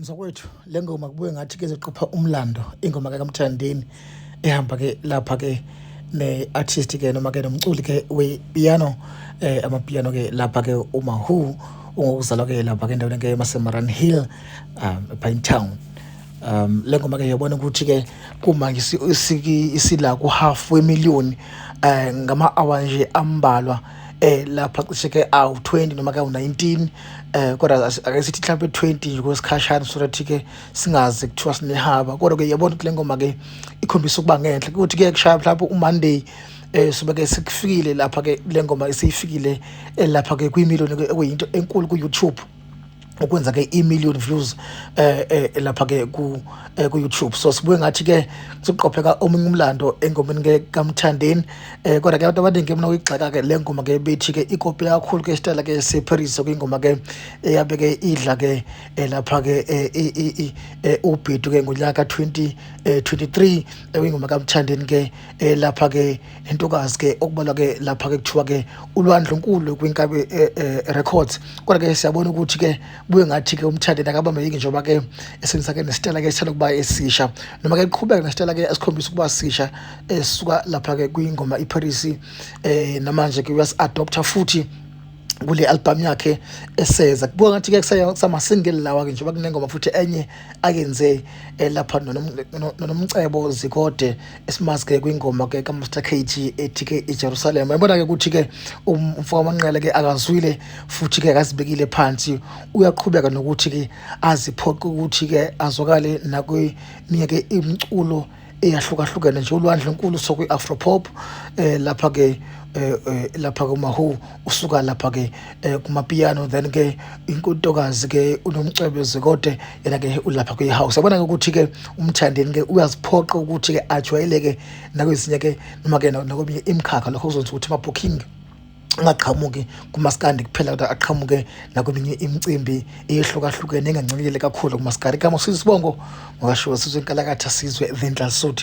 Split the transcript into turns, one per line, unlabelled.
Mzakwethu, le ngoma kubuye ngathi ke izoqopha umlando, ingoma kaMthandeni ehamba ke lapha ke ne-artist ke noma ke nomculi ke we-piano, amapiano ke lapha ke uMawhoo, ungokuzalwa ke lapha ke endaweni ke yaseMaran Hill, Pinetown. Le ngoma ke yabona ukuthi ke kuma isila ku half wemillion ngama hour nje ambalwa, lapha cishe ke awu 20 noma ke awu 19, kodwa ake sithi mhlawumbe 20 nje kwesikhashana, so that ke singaze kuthiwa sinehaba. Kodwa ke yabona ukuthi le ngoma ke ikhombisa ukuba ngenhla ukuthi ke kushaya mhlawumbe uMonday, sobe ke sekufikile lapha ke le ngoma isifikile lapha ke kwimillion ke, okuyinto enkulu ku YouTube ukwenza ke i-million views lapha ke ku YouTube. So sibuye ngathi ke siqopheka omunye umlando engomeni ke kaMthandeni. Kodwa ke abantu abaningi mina uyigxeka ke le ngoma ke, bethi ke ikopi kakhulu ke isitayela ke seParis, kuyingoma ke eyabe ke idla ke lapha ke ubhidu ke ngonyaka 2023, ingoma kaMthandeni ke lapha ke intokazi ke okubalwa ke lapha ke kuthiwa ke uLwandle Nkulu kwiNkabi Records. Kodwa ke siyabona ukuthi ke buye ngathi ke uMthandeni akabambeki njengoba ke esebenzisa ke nesitayela ke esithanda ukuba esisha, noma ke qhubeka nesitayela ke esikhombisa ukuba sisha esisuka lapha ke kwingoma iParis. Namanje ke uyasi-adopta futhi kule album yakhe eseza. Kubuka ngathi ke kusama single lawa ke, njengoba kunengoma futhi enye ayenze lapha noNomcebo Zikode, esimazi ke kwingoma ke kaMaster KG ethi ke iJerusalem. Yabona ke ukuthi ke umfo kaManqele ke akazwile futhi ke akazibekile phansi, uyaqhubeka nokuthi ke aziphoqe ukuthi ke azwakale nakweminye ke imiculo eyahlukahlukene nje. ULwandle Nkulu sokwi Afro pop, lapha ke lapha kuMawhoo usuka lapha ke kumapiano, then ke intokazi ke uNomcebo Zikode yena ke ulapha kwi house. Yabona ke ukuthi ke uMthandeni ke uyaziphoqa ukuthi ke ajwayeleke nakwezinye ke noma ke nakweminye imikhakha. Lokho kuzonza ukuthi ama booking angaqhamuki kumaskandi kuphela, kodwa aqhamuke nakweminye imicimbi eyehlukahlukene engancikile kakhulu kumaskandi. Igama Sizwe, isibongo ngokashiwo Sizwe Nkalakatha, Sizwe the Ndlasuthi.